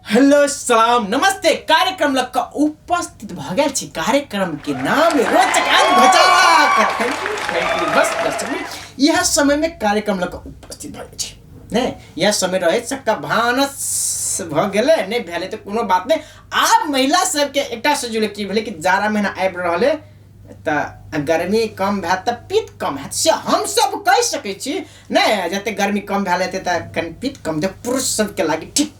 Hello सलाम नमस्ते। कार्यक्रम लग कऽ उपस्थित भऽ गेल छी। कार्यक्रम के नाम रोचक एंड घोचक। Thank you, thank you. बस दर्शक मित्र, इएह समय में कार्यक्रम लग कऽ उपस्थित भऽ गेल छी। नहि इएह समय रहे सबका भानस भऽ गेलै, नहि भेलै तऽ कोनो बात नहि। आब महिला सबके एकटा से जुड़ल की भेलै कि जाड़ा महीना आबि रहल है तऽ गर्मी कम भए तऽ पित्त कम हैत, से हमसब कहि सकै छी। नहि जते गर्मी कम भेल हेतै तऽ कनि पित्त कम हेतै पुरुष सबके लागि ठीक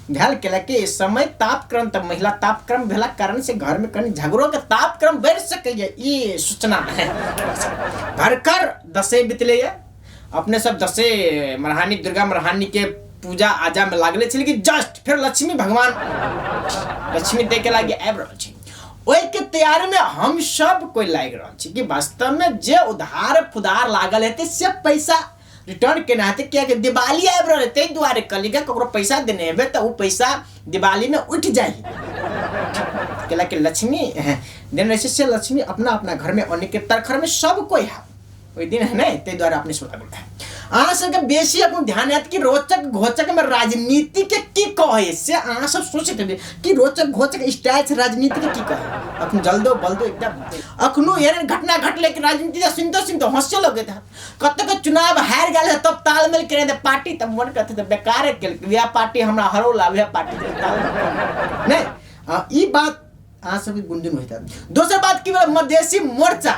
भेल, केला कि समय तापक्रम तऽ महिला तापक्रम भेलाक कारण से घरमे कनि झगड़ोके तापक्रम बढ़ि सकैए, ई सूचना है। भरकर दसैँ बितलैए, अपने सब दसैँ मरहानी दुर्गा मरहानी के पूजा आजा में लागले छलै कि जस्ट फेर लक्ष्मी भगवान लक्ष्मी दे के लागि आबि रहल छै, ओहिके तैयारी में हम सब कोई लागि रहल छी कि वास्तव में जे उधार फुधार लागल हेतै से पैसा रिटर्न केना हेतै, कियाकि दिवाली आबि रहल है, ताहि दुआरे कहली कि ककरो पैसा देने हेबै तऽ ओ पैसा दिवाली में उठि जाइ, कैला कि लक्ष्मी देने रहै छै से लक्ष्मी अपना अपना घर में अने के तरखर में सब कोई है ओहि दिन है ने, ताहि दुआरे अपने सब लागल है। अहाँ सबके बेसी अपन ध्यान आयत कि रोचक घोचक में राजनीति के की कहै, से अहाँ सब सोचैत हेबै कि रोचक घोचक स्टाइल से राजनीति के की कहै। अखन जल्दो बल्दो एकदम अखनो एहन घटना घटलै कि राजनीति से सुनते सुनते हंसे लगैत है। कतेक चुनाव हारि गेल है तब तालमेल केने रहै पार्टी, तब मन करते तऽ बेकारे केलकै, वएह पार्टी हमरा हरौला वएह पार्टी तालमेल नहि। ई बात अहाँ सबके गुंजन होइत हैत। दोसर बात की भेल, मधेसी मोर्चा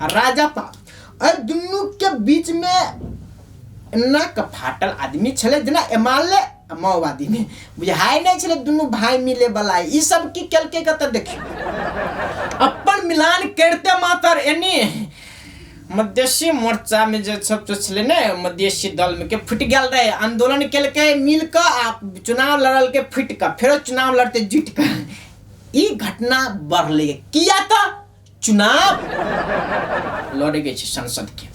आ राजपा एहि दुनू के बीच में एना के फाटल आदमी छलै जेना एमाले आ माओवादी में बुझाइ नहि छलै दुनू भाई मिले वाला। ई सब की केलकै कतऽ देखियौ, अपन मिलान करिते मातर एनी मधेसी मोर्चा में जे सब छलै ने मधेसी दल में के फुटि गेल रहे, आंदोलन केलकै मिल कऽ आ चुनाव लड़लकै फुटि कऽ, फेरो चुनाव लड़तै जुटि कऽ। ई घटना बढ़लै किया तऽ चुनाव लड़े के छै संसद के,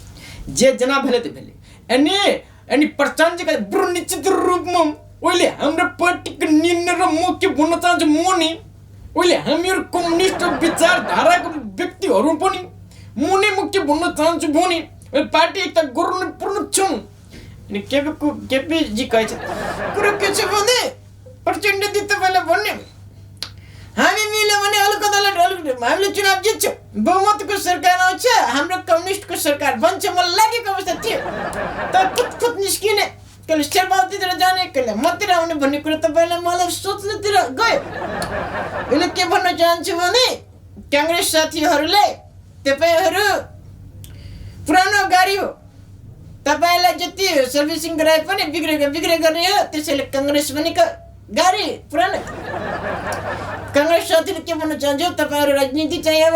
जे जेना भेलै तऽ भेलै। एनी एनी प्रचंड के बड़ निश्चित रूप में ओहिले हाम्रो पार्टीको निर्णय र म के भन्न चाहन्छु म नि ओहिले हामीहरू कम्युनिस्ट विचारधाराको व्यक्तिहरू पनि म नै म के भन्न चाहन्छु भने पार्टी एकता गर्नु पर्ने छौँ। अनि केपीजी कहै छ कुरो के छ भने प्रचण्डजी तपाईँलाई भन्ने हामी मिल्यो भने हल्का दल हामीले चुनाव जित्छौँ, बहुमतको सरकार आउँछ, हाम्रो कम्युनिस्टको सरकार बन्छ, मलाई लागेको अवस्था थियो। तर फुत फुत निस्किने, कहिले शेरबहादुरतिर जाने कहिले मतिर आउने भन्ने कुरा तपाईँलाई मलाई सोच्नुतिर गयो। यसले के भन्न चाहन्छु भने काङ्ग्रेस साथीहरूले तपाईँहरू पुरानो गाडी हो, तपाईँलाई जति सर्भिसिङ गराए पनि बिग्रेको बिग्रे गर्ने हो, त्यसैले काङ्ग्रेस भनेको गाडी पुरानो। काङ्ग्रेस साथीले के भन्न चाहन्छु तपाईँहरू राजनीति चाहिँ अब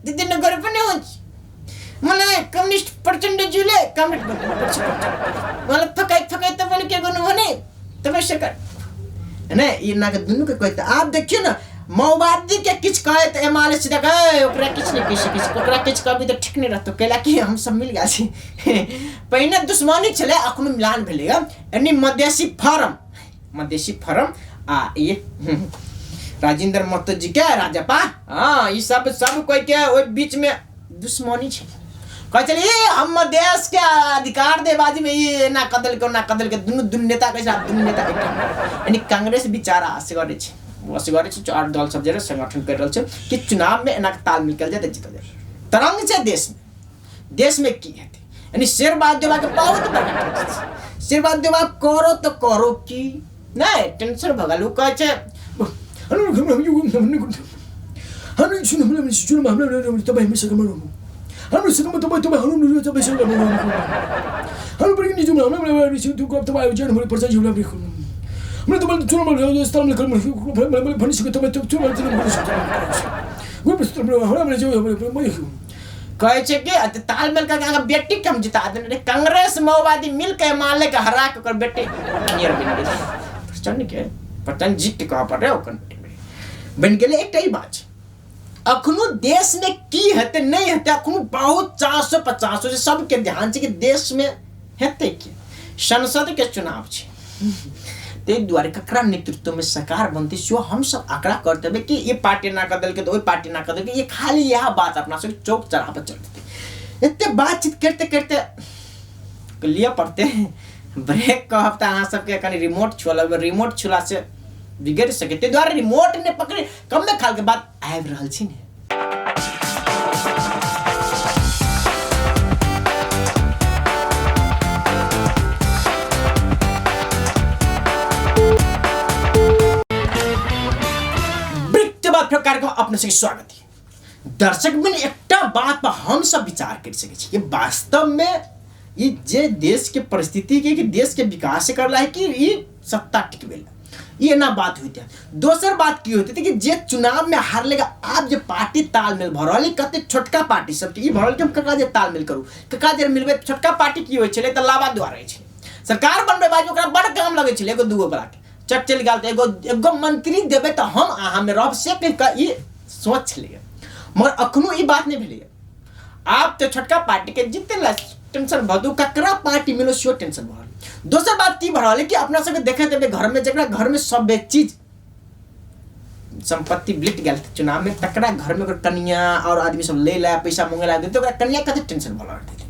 त्यति नगरे पनि हुन्छ। मलाई कम्युनिस्ट प्रचण्डज्यूले कम्युनिस्ट भन्नुपर्छ, मलाई फकाइ फकाइ तपाईँले के गर्नु भने तपाईँ सरकार होइन यो नाक दुनूके कहै त आब देखियौ न माओवादी के किछु कहै तऽ एमाले सीधा कहै ओकरा किछु नहि कहि सकै छी, ओकरा किछु कहबी तऽ ठीक नहि रहतौ, कैला कि हम सब मिल गेल छी। पहिने दुश्मनी छलै अखनो मिलान भेलै एनी मधेसी फॉरम, मधेसी फॉरम आ ई राजेंद्र महतो जी के राजपा, हाँ ई सब सब कोई के ओहि बीच में दुश्मनी छै। कहै छलै ए हम मधेश के अधिकार दे बाजी में ई एना कऽ देलकै ओना कऽ देलकै, दुनू दुनू नेता कहै छै आब दुनू नेता एकटा। यानी कांग्रेस बिचारा असगरे छै, ओ असगरे छै, चार दल सब जे संगठन करि रहल छै कि चुनाव में एना तालमेल कयल जाय तऽ जीतल जाय। तरंग छै देश में, देश में की हेतै यानी शेरबहादुर देवा के बहुत बड़का टेंशन छै। शेरबहादुर देवा करो तऽ करो की नहि टेंशन भऽ गेल। ओ कहै छै कहै छै कि अते तालमेल करके अहाँके बेटीके हम जिता देने रही, कांग्रेस माओवादी मिलके एमाले के हरा के ओकर बेटी मेयर बनि गेलै। प्रचंड के प्रचंड जीत के कहऽ पड़ै ओकर बेटी बनि गेलै। एकटा ई बात छै अखनो देश में की हेतै नहि हेतै अखनो बहुत 450 छै, सबके ध्यान छै कि देश में हेतै की। संसद के चुनाव छै, ताहि दुआरे ककरा नेतृत्व में सरकार बनतै सेहो हमसब आंकड़ा करते हेबै कि ई पार्टी एना कऽ देलकै तऽ ओहि पार्टी एना कऽ देलकै। ई खाली इएह बात अपना सब चौक चौराहा पर चलतै। एते बातचीत करते करते लिअ पड़तै ब्रेक कहब तऽ अहाँ सबके कनि रिमोट छुअ लगबै, रिमोट छुला से बिगड़ि सकै, ताहि दुआरे रिमोट नहि पकड़े। कमे खाल के बाद आबि रहल छी ने। ब्रेक के बाद फेर कार्यक्रम अपने सबके स्वागत है। दर्शक बिन एकटा बात पर हम सब विचार कर सकै छी कि वास्तव में ई जे देश के परिस्थिति के कि देश के विकास करला है कि ई सत्ता टिकबेला, ई एना बात होइत है। दोसर बात की होइत है कि जे चुनाव में हारलेगा आब जे पार्टी तालमेल भऽ रहल है, कते छोटका पार्टी सब ई भऽ रहल कि हम ककरा जे तालमेल करू, ककरा जे मिलबै। छोटका पार्टी की होइ छलै तऽ लावा दुआर रहै छलै, सरकार बनबै बाजू ओकरा बड़ काम लगै छलै, एगो दूगो बला के चट चलि गेल तऽ एगो एगो मंत्री देबै तऽ हम अहाँमे रहब, से कहि कऽ ई सोच छलैए। मगर अखनो ई बात नहि भेलैए। आब तऽ छोटका पार्टी के जीते ला टेंशन भऽ दू, ककरा पार्टी मिलो सेहो टेंशन भऽ रहल। दोसर बात की भऽ रहल है कि अपना सबके देखैत हेबै घर में जकरा घर में सब चीज संपत्ति बिलट गेल चुनाव में, तकरा घर में ओकर कनिया और आदमी सब ले ला पैसा मांगे ला देते, ओकरा कनिया कते टेंशन भऽ रहल हेतै।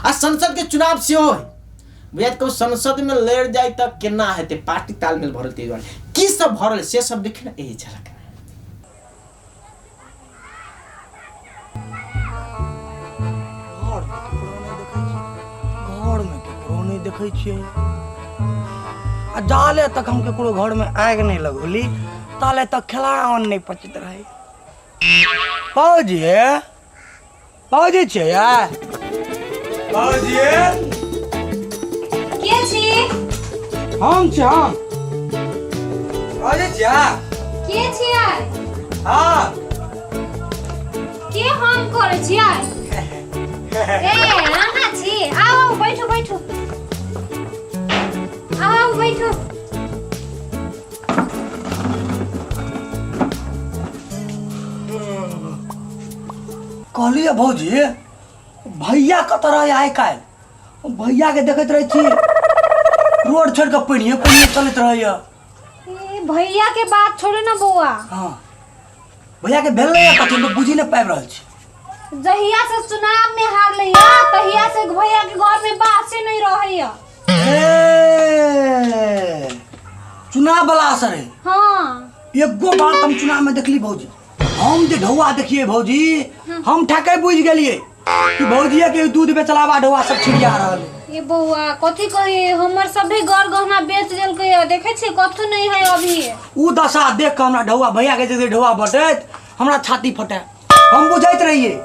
आ संसद के चुनाव सेहो है, बुझाइत कहू संसद में लड़ जाय तऽ केना हेतै, पार्टी तालमेल भऽ रहल ताहि दुआरे की सब भऽ रहल से सब देखियौ ने एहि झलक में। घरमे केकरो नहि देखै छियै आ जाले तक हम केकरो घरमे आगि नहि लगौली ताले तक खेलावन नहि पचैत रहै। बाबूजी, बाबूजी छियै? बाबूजी के छी? हम छी, हम बाबूजी छियै। के छियै? हाँ। के हम करै छियै? ए अहाँ छी, आउ आउ बैठू बैठू, आउ आउ बैठू। कहलियै भौजी भैया कतऽ रहै आइ काल्हि? भैया के देखैत रहै छी रोड छोड़ि कऽ पानिये पानिये चलैत रहैया। ए, भैया के बात छोड़ू ना बौआ। हाँ भैया के भेल नहीं कथी, हम बुझी नहीं पाबि रहल छी। जहिया से चुनाव में हारलै तहिया से भैया के घर में बासे नहीं रहैया। ए, चुनाव वाला असर है। हाँ। एगो बात हम चुनाव में देखली भौजी, हम जे ढौआ देखिए भौजी, हम ठके बुझ गेलिए कि भौजिया के दूध बेचलावा ढौआ सब छिड़िया रहल है। ये बौआ कथी कही, हमर सभी घर गहना बेच देलकै है, देखै छी कथू नहीं है अभी। उ दशा देख के हमरा ढौआ भैया के जे ढौआ बटैत हमरा छाती फटे, हम बुझैत रहिए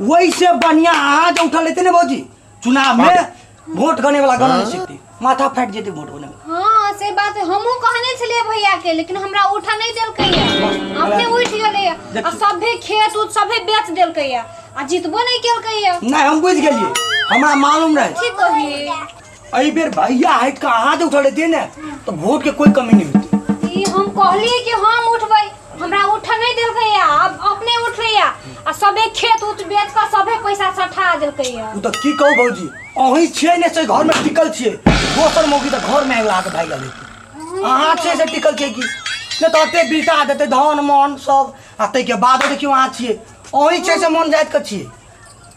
वैसे बढ़िया अहाँ जे उठल लेते ने भौजी चुनाव में वोट गने वाला गन नहीं सीखती, माथा फाटि जेतै वोट गने में। हाँ से बात हमहूँ कहने छलियै भैया के, लेकिन हमरा उठा नहीं देलकै है, अपने उठ गेलै है। आ सभे खेत उत सभे बेच देलकै है आ जीतबो नहीं केलकै है। नहीं हम बुझि गेलियै, हमरा मालूम रहे। ठीक कही। एहि बेर भैया हटि कऽ अहाँ जे उठल रहितियै ने तऽ वोट के कोई कमी नहीं होती। ई हम कहलियै कि हम उठबै, हमरा उठऽ नहीं देलकै है, अब अपने उठलै है आ सबे खेत उत बेच कऽ सबे पैसा सठा देलकै है। ओ तऽ की कहू भौजी, अहीं छियै ने से घर में टिकल छियै, दोसर मौगी तऽ घर में आबि अहाँके भागि गेल हेतै। अहाँ छियै से टिकल छियै कि नहि तऽ एते बिटा देतै धन मन सब, आ ताहिके बादो देखियौ अहाँ छियै, अहीं छियै से मन जाति के छियै,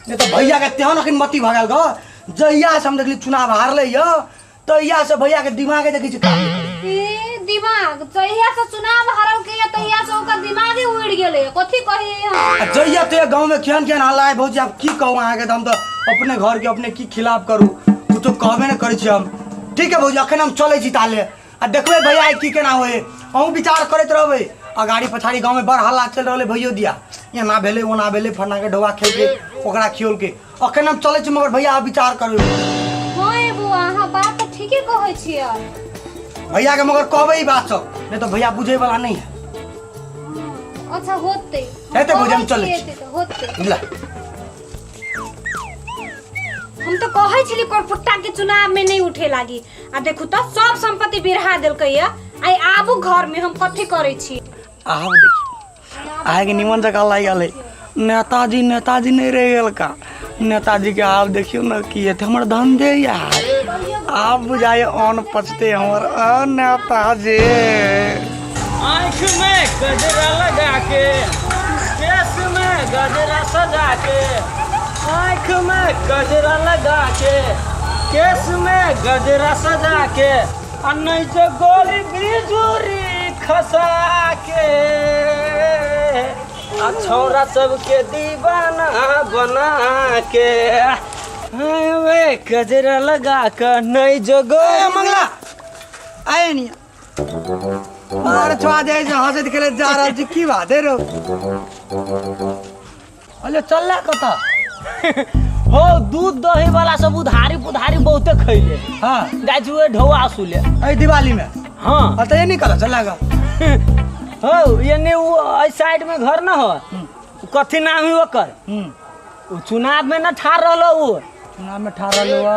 नहि तऽ भैया के तेहन अखन मति भऽ गेल गऽ, जहिया से हम देखली चुनाव हारलै यऽ तहिया से भैया के दिमागे देखै छी काम नहि करै। ए दिमाग जहिया से चुनाव हारल के तहिया से ओकर दिमागे उड़ गेलै, कथी कही हम। आ जहिया तहिया गाँव में केहन केहन हल्ला है भौजी, आब की कहू अहाँके, तऽ हम तऽ अपने घर के अपने की खिलाफ करू, कुछो कहबे नहि करै छी हम। ठीक है भौजी, अखन हम चलै छी ताले, आ देखबै भैया की केना होइ, अहूँ विचार करैत रहबै। आ गाड़ी पछाड़ी गाँव में बड़ हल्ला चलि रहल है भैयो दिया, एना भेलै ओना भेलै, फन्ना के ढौआ खेलकै ओकरा खियौलकै। अखन हम चलै छी मगर भैया अहाँ विचार करबै। हाँ ए बौआ, अहाँ बात तऽ ठीके कहै छियै। भैया के मगर कहबै ई बात सब, नहीं तो भैया बुझै वाला नहीं है। अच्छा होतै। हेतै भौजी, हम चलै छी। हेतै तऽ होतै। बुझला? हम तऽ कहै छली करफुट्टा के चुनाव में नहीं उठे लागी, आ देखू तऽ सब संपत्ति बिरहा देलकै या। आइ आबू घर में हम कथी करै छी। आब देखियौ आगे निमन जगह लागि गेलै। नेताजी नेताजी नहीं रहि गेल का नेताजी के, आब देखियौ ने की हेतै हमर धंधे यार, आब बुझाइए अन्न पचतै हमर। अ नेताजी आँख में गजरा लगा के, केस में गजरा सजा के, आँख में गजरा लगा के, केस में गजरा सजा के आ नहीं जो गोली बिजुरी खसा के आ छौरा सबके दीवाना बना के हाँ, वे गजरा लगा के नहीं जो ए गोली मंगला आए नहीं अरे छुआ दे जो हंसैत खेलैत जा रहल छी की बात है रो अरे चल ला कतऽ हो दूध दही वाला सब उधारी पुधारी बहुते खैले हाँ जाइ छी उहे ढौआ असुले एहि दिवाली में हाँ हाँ तऽ ये निकल चल गा हो एने उ एहि साइड में घर न हो उ कथी नाम है ओकर हम्म उ चुनाव में न ठार रहलो उ चुनाव में ठाड़ रहलो बा।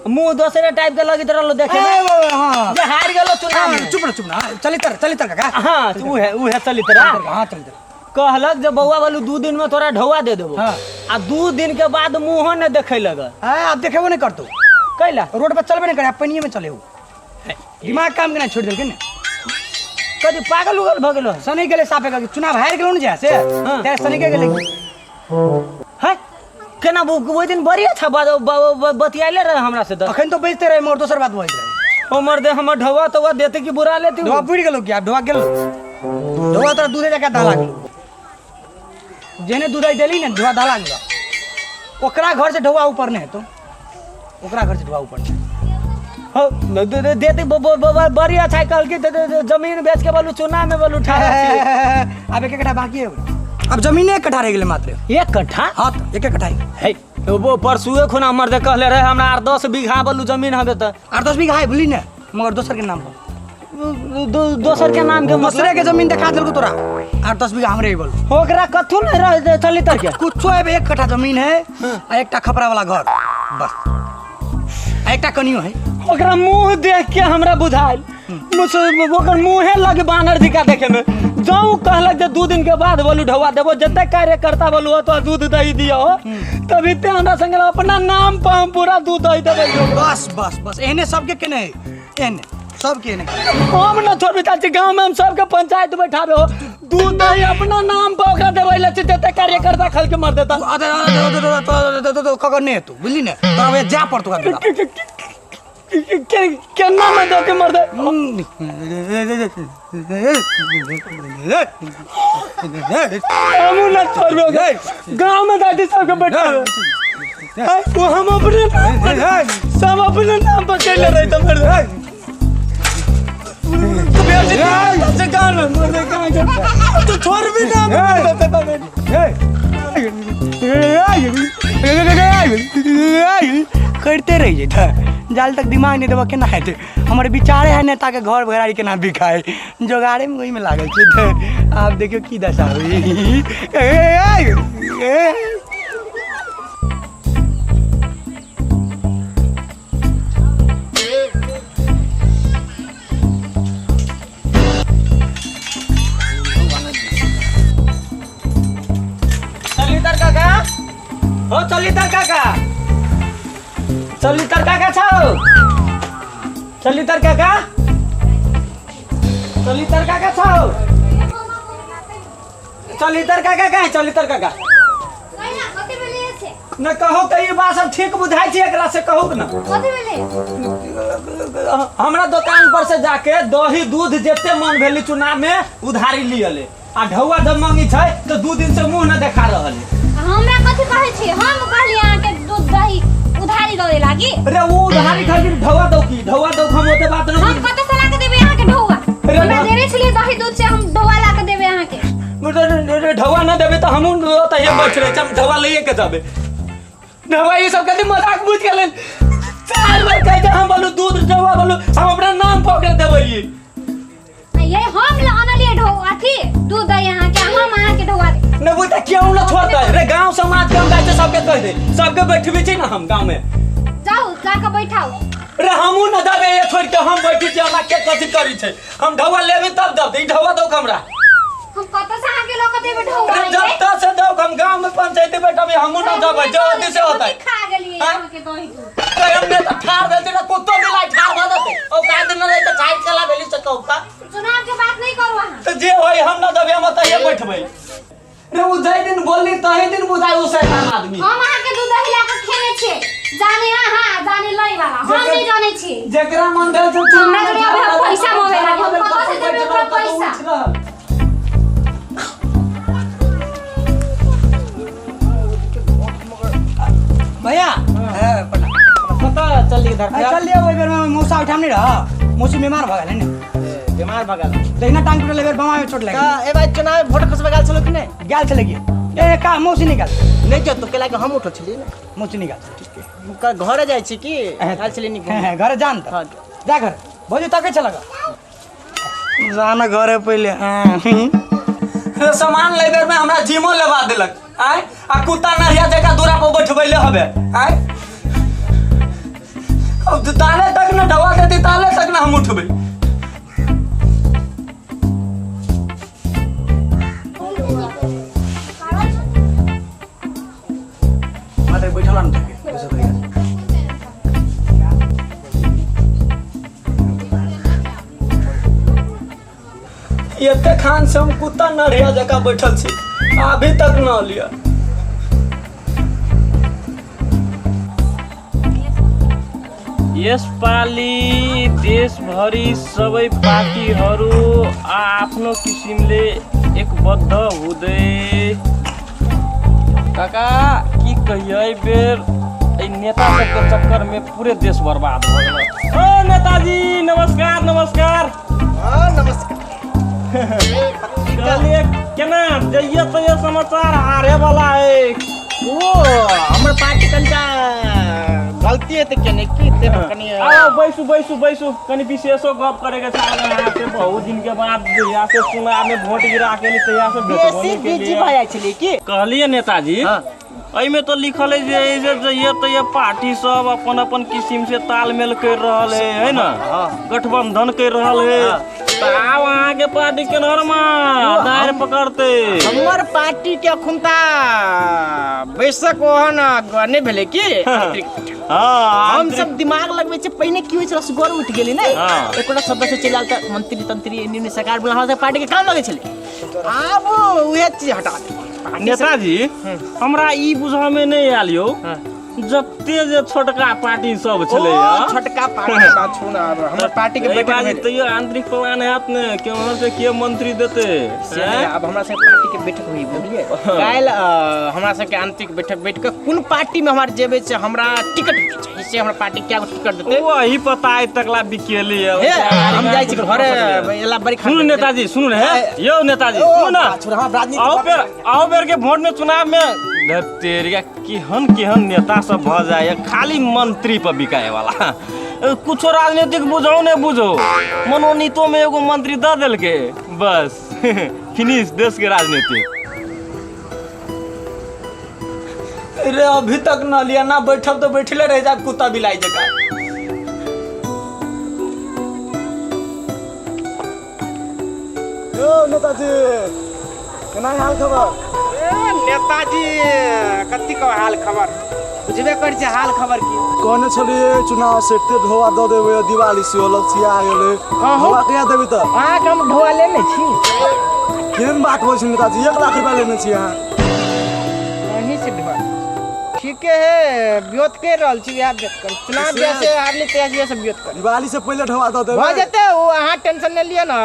मुंह दोसरे टाइप के लगित रहलो देखे ए में बाबा, हाँ जे हार गेलो चुनाव हाँ, में चुप रह चुप रह चली तर चली तर काका हाँ तो उहे उहे चलित रहा हाँ चली तर कहलक जे बौआ बोलू 2 दिन में तोरा ढौआ दे देबो हाँ। आ 2 दिन के बाद मुंहो न देखे लगल हाँ आप देखेबो नहीं करतो कैला रोड पर चलबे नहीं करे आप पनिये में चले हो दिमाग काम के ना छोड़ देलके ने कदी पागल उगल भऽ गेलो सनी गेले साफे करके चुनाव हारि गेलो ने जे से हाँ। ते सनी के गेले है केना ओहि दिन बड़ी अच्छा बतियाले रहे हमरा से तऽ अखन तो बेचते रहे मोर दोसर बात बजैत रहे ओ मर्दे हमर ढौआ तौआ देते कि बुरा लेते ढोआ पुरि गेलो कि आब ढोआ गेलो ढोआ तोरा दूधे जकाँ दाला गेलो जेने दूध देली ने ढोआ दाला गेलो ओकरा घर से ढोआ ऊपर नहीं हेतो ओकरा घर से ढोआ ऊपर नहीं हो देते बड़ी अच्छा कहलकी जमीन बेच के बोलू चुनाव में बोलू ठाड़ा छी। आब एक कट्ठा बाकी है ओकरा। अब जमीने एक कट्ठा रह गेलै मात्र 1 कट्ठा? हाँ तऽ एक कट्ठा है। है वो परसुए खुना मर्दे कहले रहे हमरा 8-10 बीघा बोलू जमीन हबे तऽ। 8-10 बीघा है बुझली ने, मगर दोसर के नाम पर। दोसर के नाम के दोसरे मतलब? के जमीन देखा देलको तोरा, 8-10 बीघा हमरे ही बोल। ओकरा कथू नहीं रह चली तर के? कुछो है, 1 कट्ठा जमीन है आ एकटा खपरा वाला घर बस आ एकटा कनियो है। ओकरा मुंह देख के हमरा बुझाइल ओकर मुँहे लगे बानर दिखा देखे में। जाऊँ कहलक जे 2 दिन के बाद बोलू ढौआ देबो, जते कार्यकर्ता बोलू तो दूध दही दियो, तभी ते हमरा संगे अपना नाम पर हम पूरा दूध दही देबै। बस बस बस, एहने सबके केने है, एहने सबके एहने। हम न छोड़बे चाची, गाँव में हम सबके पंचायत बैठाबे हो, दूध दही अपना नाम पर ओकरा देबै ले जते कार्यकर्ता खल के मर देता। ककर नहीं हेतौ बुझली ने, तोरा वएह जाय पड़तौ ओकरा। केना में दो के मर दे? हमू न छोड़बे ओकरा। गाँव में दादी सबके बैठाबे वो हम अपने नाम पर, सब अपने नाम पर कैले रही तो मर दे से गाँव में मर दे कहाँ के तो छोड़ भी ना मर देते तबे। करते रहि जेतै जाल तक दिमाग नहि देबऽ केना हेतै। हमर विचारे है नेताके घर घराड़ी केना बिकाय, जोगाड़ेमे ओहिमे लागल छै तऽ आब देखियौ की दशा होइ। चलितर काका हो, चलितर काका, चलितर काका छौ, चलितर काका, चलितर काका छौ, चलितर काका कहाँ है? चलितर काका। कहिया कथी भेलै छै? न कहू तऽ ई बात सब ठीक बुझाइ छै एकरा से कहू ने। कथी भेलै? हमरा दुकान पर से जाके दही दूध जते मन भेली चुनाव में उधारी लियले आ ढौआ जब मांगी छै तऽ 2 दिन से मुंह न देखा रहल है। हमरा कथी कहै छी? हम कहली अहाँके दूध दही उधारी दे लागी? अरे वो उधारी खातिर ढौआ दौ की ढौआ दौ, हम ओते बात हम नहीं। कतऽ से ला के देबै अहाँके ढौआ? अरे हमरा ना। देने छलियै दही दूध से हम ढौआ ला के देबै अहाँके? ढौआ न देबै तऽ हमहूँ ओतहिए बैठ रहै छी, हम ढौआ लैए के जेबै। ढौआ ई सब कथी मजाक बुझि गेलै? 4 बार कहै छै हम बोलू दूध ढौआ बोलू हम अपना नाम पकड़ देबै। आ ये हम ला अनलियै ढौ अथी दूध दही अहाँके, हम अहाँके ढौआ दे न बुझता क्यों न छोड़तै रे? गांव समाज के हम जाइ छै सबके कहि दे, सबके बैठबी छै ने हम गांव में। जाउ, जाके बैठाउ। रे हमहूँ न देबै, ये छोड़ के हम बैठी छी, हमरा के कथी करी छै? हम ढौआ लेबै तब दब, ई ढौआ दौ हमरा। हम कतऽ से अहाँके लऽ के देबै ढौआ? अरे जब तक से दौ, हम गांव में पंचायत बैठबे, हमहूँ न देबै, जो अथी से होतै। खा गेलियै? हाँ? अहाँके दही दूध तो हमने तो ठार भेल छै ने, कुत्तो बिलाइ ठार भऽ जेतै, औकात न रहै तऽ ठार चला भेली से कहू का? चुनाव के बात नहीं करू अहाँ। तऽ जे होय हम न देबै, हम ओतहिए बैठबै। रे ओ जाहि दिन बोलली तही दिन बुझाइ ओ शैतान आदमी। हम अहाँके दूध दही ला के खेने छियै। जाने अहाँ जाने लै वाला हम नहीं जाने छी। जेकरा मन भेल से हमरा जोरे अब पैसा मांगे लागी, हम कतऽ से देबै ओकरा पैसा? भैया प्रणाम। कतऽ चलली इधर? चल लियो, ओहि बेर में मौसा ओहिठाम नहि रह, मौसी बीमार भऽ गेलै ने। बीमार भऽ गेल? दहिना टांग टूटल, बेर बामा में चोट लागि तऽ ए भाई चुनाव में वोट खसबै गेल छलौ कि नहि? गेल छलै कि ए का मौसी नहीं गेल। नहि जतो केला के हम उठल छलियै ने। मौसी नहीं गेल छलै। ठीक घरे जाइ छी कि आयल छलियै नी? हाँ, घरे जान तऽ। हाँ। जा घर भौजी तकै छलक जान घरे पहिले। हाँ। सामान लै बेर में हमरा जिमो लेवा देलक आय आ कुत्ता नहिया जका दूरा पर बैठबैले हबे आय। अब ताले तक न ढवा देती ताले तक न हम उठबै। मात्र बैठल न थके बैसो भैया। एते खान से हम कुत्ता नढ़िया जका बैठल छी, अभी तक न लिया। यसपालि देशभरि सबै पार्टीहरू आफ्नो किसिमले एकबद्ध हुँदै काका की कहियै, एहि बेर एहि नेता सबके चक्करमे पूरे देश बर्बाद भऽ गेलै। ओ नेताजी नमस्कार नमस्कार। हाँ नमस्कार। कहलियै केना जइए तइए समाचार हारे वाला है। ओ हमर पार्टी कनिटा गलती हेतै केने की ते कनि। आओ बैसू बैसू बैसू, कनि विशेषो गप करे के चाहले अहाँ से। बहुत दिन के बाद जहिया से चुनाव में वोट गिरा के ली तहिया से भेटबो बेसी नहि बिजी केलियै। भऽ जाइ छलियै की। कहलियै नेताजी हाँ। एहिमे तो लिखल है जे एहि जे जइए तइए पार्टी सब अपन अपन किसिम से तालमेल कर रहल है, है ना? हाँ। गठबंधन कर रहल है। हाँ। तऽ आब अहाँके पार्टी केनहर मा दायर पकड़ते? हमर पार्टी के अखुनता बैसक ओहन नहि भेलै की आंतरिक। हाँ। हम सब दिमाग लगबै छै। पहिने की होइ छलै, असगर उठि गेली ने हाँ। एकोटा सदस्य चलि आयल तऽ मंत्री तंत्री एन्ने ओन्ने सरकार बना हमरा सब पार्टी के काम लगै छलै। आब उएह चीज हटा देलकै। पार्टी सब- नेताजी हमरा ई बुझऽ में नहि आयल यौ, हाँ। जते जे छोटका पार्टी सब छलै। ओ, छोटका पार्टी के बात छोड़ू ना, आब हमर पार्टी के एहि बैठक बाजी भेलै। तैयो आंतरिक प्लान हैत ने, केम्हर से के मंत्री देते? से नहि, आब हमरा सबके पार्टी के बैठक होई बुझलियै काल्हि। हमरा सबके आंतरिक बैठक बैठ कऽ कोन पार्टी में हमरा जेबै से हमरा टिकट होइके चाही, से हमरा पार्टी क्या टिकट देतै वही पता आइ तकला बिकेली है। हे, हम जाइ छी घरे एला बड़ी सुनू नेताजी, सुनू ने हे यौ नेताजी, सुनू ना। राजनीति आओ बेर, आओ बेर के वोट में चुनाव में धतेरिया केहन केहन नेता सब भऽ जाइए, खाली मंत्री पर बिकाए वाला। कुछो राजनीतिक बुझो ने बुझो, मनोनीतो में एगो मंत्री दऽ देलकै, बस फिनिश देश के राजनीति। रे अभी तक न लिया ना, बैठब तो बैठले रह जा कुत्ता बिलाई जका। यौ नेताजी केना हाल खबर? ए, नेताजी कथी कह हाल खबर, बुझबे करै छै हाल खबर की। कहने छलियै चुनाव सेटते ढोआ दऽ देबै, दिवाली सेहो लगचिया गेलै, ढोआ कहिया देबै तऽ? अहाँके हम ढोआ लेने छी। केहन बात होइ छै नेताजी, 1 लाख रुपया लेने छी अहाँ। अहीं से ढोआ ठीके है, ब्योत कर रहल छी, इएह ब्योत कर चुनाव जैसे हारली तहिया से ब्योत कर। दिवाली से पहिले ढोआ दऽ देबै। भऽ जेतै ओ, अहाँ टेंशन नहि लिअ ने,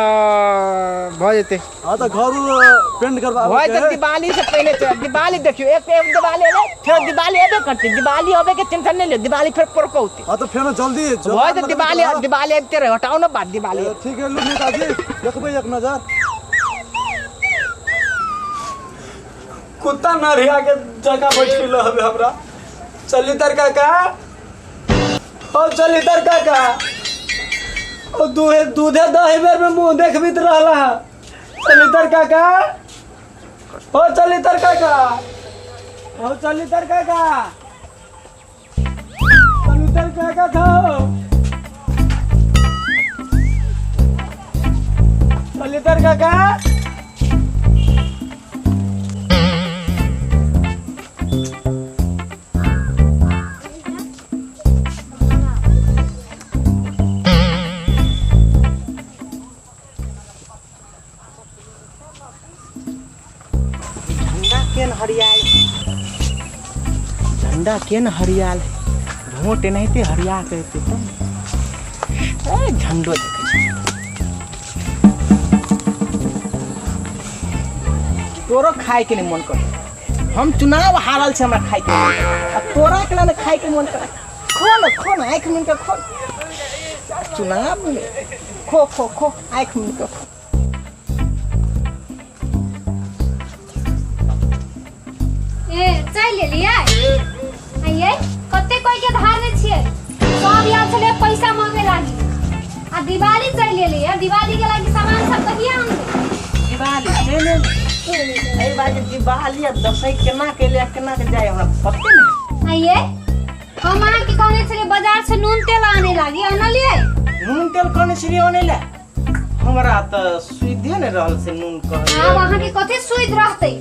भऽ जेतै। हाँ तऽ घर पेंट करबा भऽ जेतै दिवाली से पहिले। दिवाली देखियौ, एक एक दिवाली एलै, फेर दिवाली एबे करतै। दिवाली अबे के टेंशन नहि लिअ, दिवाली फेर परकौतै। हाँ तऽ फेर जल्दी भऽ जेतै दिवाली, दिवाली आबिते रहै, हटाउ ने बात दिवाली। ठीक है लू नेताजी, देखबै एक नजर। कुत्ता नढ़िया के जगह बैठल हबे हमरा। चलितर काका, ओ चलितर काका, ओ दूधे दूधे दही बेर में मुंह देखबित रहला है। चलितर काका, ओ चलितर काका, ओ चलितर काका, चलितर काका था, चलितर काका। झंडा केन हरियाल, झंडा केन हरियाल। वोट एनाहिते हरिया के एतै तब ने। ए झंडो देखै छी तोरो खाय के नहीं मन करे हम चुनाव हारल छै हमरा खाय के मन करे। आ तोरा के ने खाय के मन करे खो न खो न आँखि मुनि के खो चुनाव में खो खो खो आँखि मुनि के खो ए चाय लेलियै आइयै कते कोई के धारने छियै सब आयल छलै पैसा मांगे लागी आ दिवाली चलि एलै दिवाली के लागी सामान सब कहिया आनबै दिवाली चलि एलै एहि बार जे दिवाली आ दसैँ केना के एलै आ केना के जाय हमरा पते नहि आइयै हम अहाँके कहने छलियै बाजार से नून तेल आने लागी आनलियै नून तेल कहने छलियै आनै लए हमरा तऽ सुइधे नहि रहल से नून कहै आब अहाँके कथी सुइत रहतै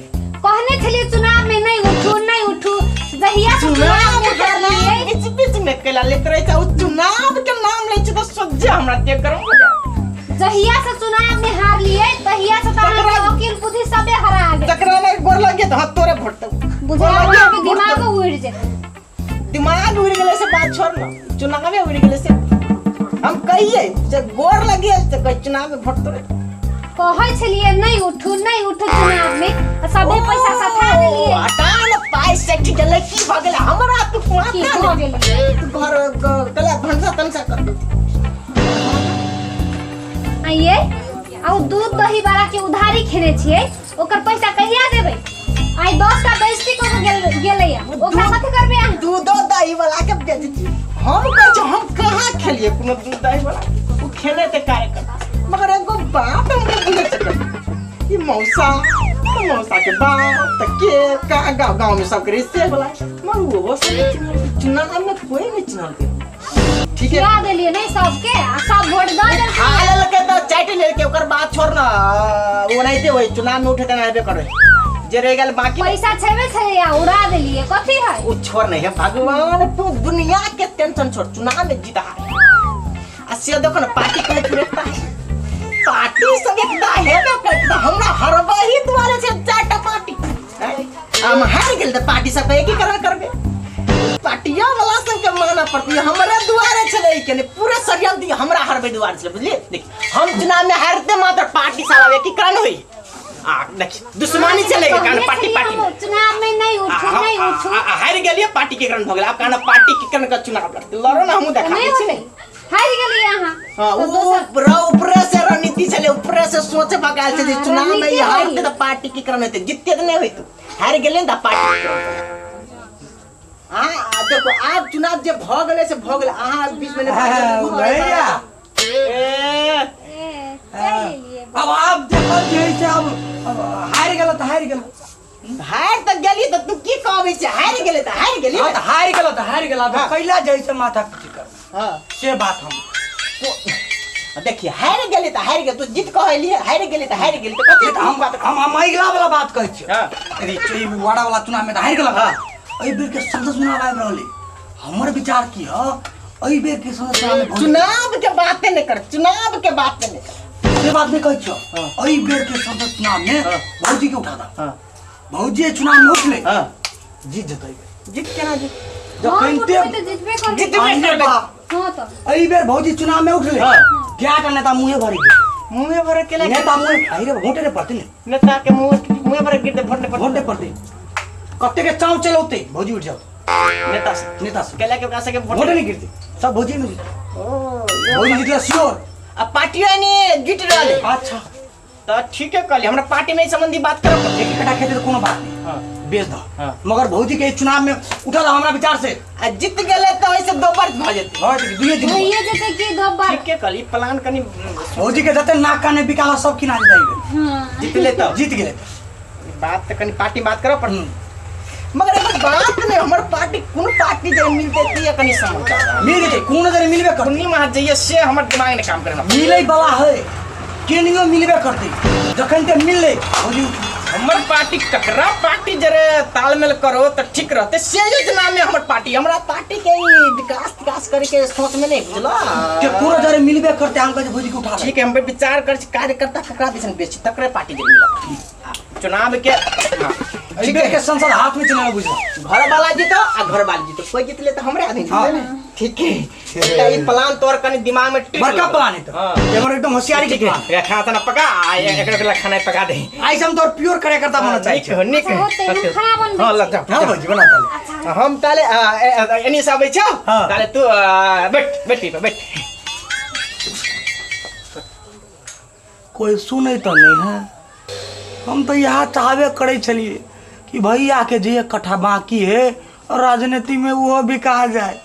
कहने छलियै चुनाव में नहीं उठू नहीं उठू जहिया से चुनाव चुनाव में के नाम हारलियै बीच बीच में कैला लेत रहे छै ओ चुनाव के नाम लै छै तऽ सोझे हमरा के गरम हो जाय जहिया से चुनाव में हारलियै तहिया से तऽ अहाँके वकील बुद्धि सबे हरा गेल तकरा लग गोर लग तऽ हाँ तोरे वोट देबो बुझा अहाँके दिमागो उड़ि जेतै दिमाग उड़ गेलै से बात छोड़ ना चुनावे उड़ गेलै से हम कहिए से गोर लगिए से कहे चुनाव में वोट तोरे कहै छलियै नहीं उठू नहीं उठू चुनाव में आ सबे पैसा सठा देलियै हटा न पाइ सठि गेलै की भऽ गेलै हमरा तू की माथा भऽ गेलै तू घर कला भनसा तनसा कर आइए आ उ दूध दही वाला के उधारी खेने छियै ओकर पैसा कहिया देबै आइ 10 टा बेइज्जती कऽ के गेल गेलैया ओकरा कथी करबै अहाँ दूधो दही वाला के बेच दी हम कहै छी हम कहाँ खेलिए कोनो दूध दही वाला ओ खेले ते कार्यक्रम मगर एगो बात हम नहीं बुझे सकल ई मौसा त मौसा के बाप त के का गाँव गाँव में सबके रिश्ते वाला मगर वो सब नहीं चिन्हल चुनाव में कोई नहीं चिन्हल के ठीक है खिया देलियै नहीं सबके आ सब वोट दऽ देलकै खा लेलकै तऽ चाटि लेलकै ओकर बात छोड़ ना ओनाहिते होइ चुनाव में उठे तऽ हेबे करे जे रहि गेल बाकी पैसा छेबे छलैया उड़ा देलियै कथी है ओ छोड़ नहीं है भगवान तू दुनिया के टेंशन छोड़ चुनाव में जीता है आ से देखो ना पार्टी कहे पूरे एकता है पार्टी सब एकता है ना करता हमरा हरबा ही दुआरे छै चारटा पार्टी हैं? हम हार गेल तऽ पार्टी सब एकीकरण करबे पार्टिया वाला सबके मानऽ पड़तै हमरे दुआरे छलै के नहि पूरे षड्यंत्र हमरा हरबै दुआरे छलै बुझलियै देखि हम चुनाव में हारते मात्र पार्टी साला एकीकरण होई आ देखि दुश्मनी चले के कारण पार्टी पार्टी में। चुनाव में नहीं उठू नहीं उठू हारि गेलियै पार्टी के कारण भऽ गेल आब कहना पार्टी के कारण के चुनाव लड़ते लड़ो ना हमहूँ देखा नहीं दै छी होतै हारि गेलियै अहाँ हाँ, तऽ उ दोसर ऊपरे से रणनीति छलै ऊपरे से सोच भगायल छै जे हाँ, चुनाव में रणनीति ई हारतै होइ। तऽ पार्टी की क्रम हेतै जीतते तऽ नहि होइतौ हारि गेलै ने तऽ पार्टी के क्रम हाँ आ देखो आब चुनाव जे भऽ गेलै से भऽ गेलै अहाँ बीच में नहि भैया ए, ए, चलि एलियै अब आब देखल जे है से अब अब हारि गेल तऽ हारि गेल हारि तऽ गेली तऽ तू की कहबै छै हारि गेलै तऽ हारि गेली हाँ तऽ हारि गेल तऽ हारि गेल आब कैला जे है से माथा पीटी कर हाँ से बात हम तो देखिए हारि गेली तऽ हारि गेल तू जीत कहलियै हारि गेली तऽ हारि गेली तऽ कथी हम बात हम अगिला वाला बात कहै छियै हाँ। यदि ई वाड़ा वाला चुनाव में तऽ हारि गेल एहि बेर के संसद चुनाव आबि रहल है हमर विचार की है एहि बेर के संसद चुनाव में चुनाव के बाते नहीं कर चुनाव के बाते नहीं कर से बात नहीं कहै छियौ एहि बेर के संसद चुनाव में भौजी के उठा दा हाँ। भौजी एहि चुनाव में उठले हाँ। जीत जेतै एहि बेर। जीत केना जीत हम जखन उठबै तऽ जीतबे करबै जीतबे अरे करबै। बा हाँ तऽ एहि बेर भौजी चुनाव में उठले हाँ। क्या का नेता मुंहे भरि गेल मुँहे भरे केला नेता मुंहे अरे वोटे ने पड़ते ने नेता के मुँह मुँहे भरे गिरते वोट नहीं वोटे पड़ते पड़ते कते के चाव चलौते भौजी उठ जाओ नेता से नेता से केला के ओकरा सबके वोट वोटे नहीं गिरते सब भौजी में जीते भौजी जीतला श्योर आ पार्टियो ने जीत रहल है अच्छा तऽ ठीके कहली हमरा पार्टी में ई संबंधी बात करब एक कटा खेती तो कोनो बात नहीं हाँ। बेच दो हाँ। मगर भौजी के चुनाव में उठल हमरा विचार से आ जीत गेलै तऽ ओहिसे दोबर भऽ जेतै भऽ जेतै, दुइये दिन भइए जेतै की दोबर ठीके कहली प्लान कनि भौजी के जते नाक काने बिकाला सब किना जेतै एहि बेर। हाँ जीतले तऽ जीत गेलै तऽ। बात तऽ कनि पार्टी बात करऽ पड़त मगर एगो बात नहीं हमर पार्टी कोन पार्टी जे मिलते ते कनि समाचार मिल जेतै कोनो जरे मिलबे करतै पूर्णिमा वहाँ जइए से हमर दिमाग नहीं काम करे मिलै वाला है केनियो मिलबे करतै जखन ते मिललै भौजी हमर पार्टी ककरा पार्टी जरे तालमेल करो तऽ ठीक रहते से योजना में हमर पार्टी हमरा पार्टी के ई विकास विकास करे के सोच में नहीं बुझला के कोनो जरे मिलबे करतै हम कहै छी भौजी के उठा ठीक है हम विचार कर छी कार्यकर्ता ककरा दिसन बेची तकरे पार्टी जरे मिलत चुनाव के ठीक है के संसद हाथ में चुनाव बुझल घर वाला जीतो आ घर वाली जीतो कोई जीतले तो हमरे आदमी हाँ। जीतले ने ठीक है त ई प्लान तोर कनी दिमाग में टिक बड़का लगल। प्लान है तो हाँ। एमर एकदम होशियारी के ठीक है प्लान एकरा खाना ताना पका आ एकरा एकरा खाना पका दे आई हम तोर प्योर कार्यकर्ता बनना चाहै नीक हो नीक अच्छा, होतै, हम खाना बनबै हां ल छी। जाओ हां भौजी बना ताले अच्छा हम ताले एनी से आबै छौ हाँ। ताले तू बैठ बैठ पर बैठ कोई सुनै तऽ नहीं है। हम तऽ इएह चाहबे करै छलियै कि भैया के जे एक कट्ठा बाकी है और राजनीति में वो बिका जाए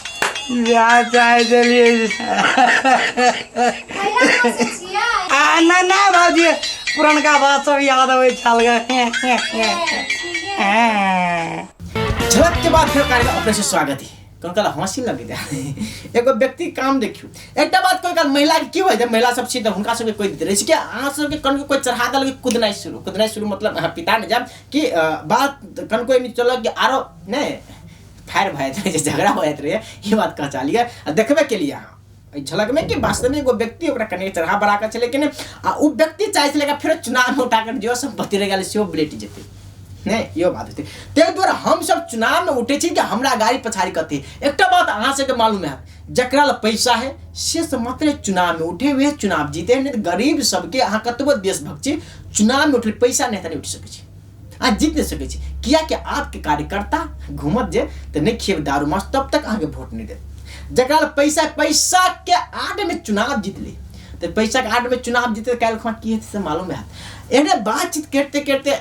जा चाहे चलिए। कैला हँसै छियै? आ ना ना भाजी पुरनका बात सब याद अबै छल गे। ए, ठीके है। झलक के बाद फिर कार्यक्रम अपने से स्वागत है। कौन कहला हंसी लगी जाए एगो व्यक्ति काम देखियो एकटा बात कोई काल महिला के की होइ छै महिला सब छी तऽ हुनका सबके कोई दैत रहै छै कि अहाँ सबके कनको कोई चढ़ा देलक कुदनाइ शुरू कुदनाइ शुरू मतलब अहाँ पिता नहि जायब कि बात कनको एनी चलक कि आरो नहि फायर भऽ जाइत रहै छै झगड़ा भऽ जाइत रहै ई बात कह चाहलियै आ देखबे केलियै अहाँ एहि झलकमे कि वास्तवमे एगो व्यक्ति ओकरा कनि चढ़ा बढ़ा कऽ छलै कि नहि आ ओ व्यक्ति चाहै छलै कि फेरो चुनावमे उठा कऽ जे सम्पत्ति रहि गेलै सेहो बलेट जेतै नहि इहो बात होतै। ताहि दुआरे हमसब चुनावमे उठै छी कि हमरा गाड़ी पछाड़ी कथी। एकटा बात अहाँ सबके मालूम हैत जकरा लग पैसा है से सब मात्रे चुनावमे उठे वएह चुनाव जीते नहीं तऽ गरीब सबके अहाँ कतबो देशभक्त छी चुनावमे उठले पैसा नहि तऽ नहि उठि सकै छी अहाँ जीत नहि सकै छी किएकि आपके कार्यकर्ता घूमत जे तऽ नहि खेब दारू मांस तब तक अहाँके वोट नहि देत। जकरा लग पैसा पैसाके आड़मे चुनाव जीत ले तऽ पैसाके आड़मे चुनाव जीते काल्हि खुमा की हेतै से मालूम हैत। एहने बातचीत करिते करिते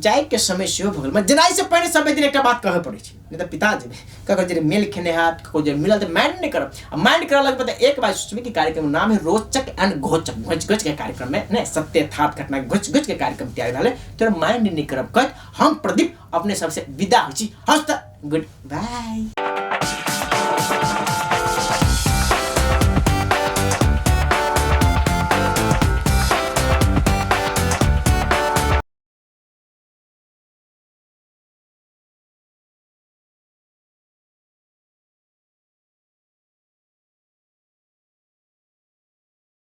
जाइके समय सेहो भऽ गेल जेनाइ से पहिने सब दिन एकटा बात कहऽ पड़ै छै नहि तऽ पिता जेबै ककरो जे मेल खेने हैत ककरो जे मिलल तऽ माइंड नहि करब आ माइंड करऽ लगबै तऽ एक बार सोचबै कि कार्यक्रम नाम है रोचक एंड घोचक घोचि घोचि के कार्यक्रम में नहि सत्य यथार्थ घटना घोचि घोचि के कार्यक्रम तैयार भेलै तोर माइंड नहि करब कहैत हम प्रदीप अपने सबसे विदा होइ छी हस्त गुड बाय।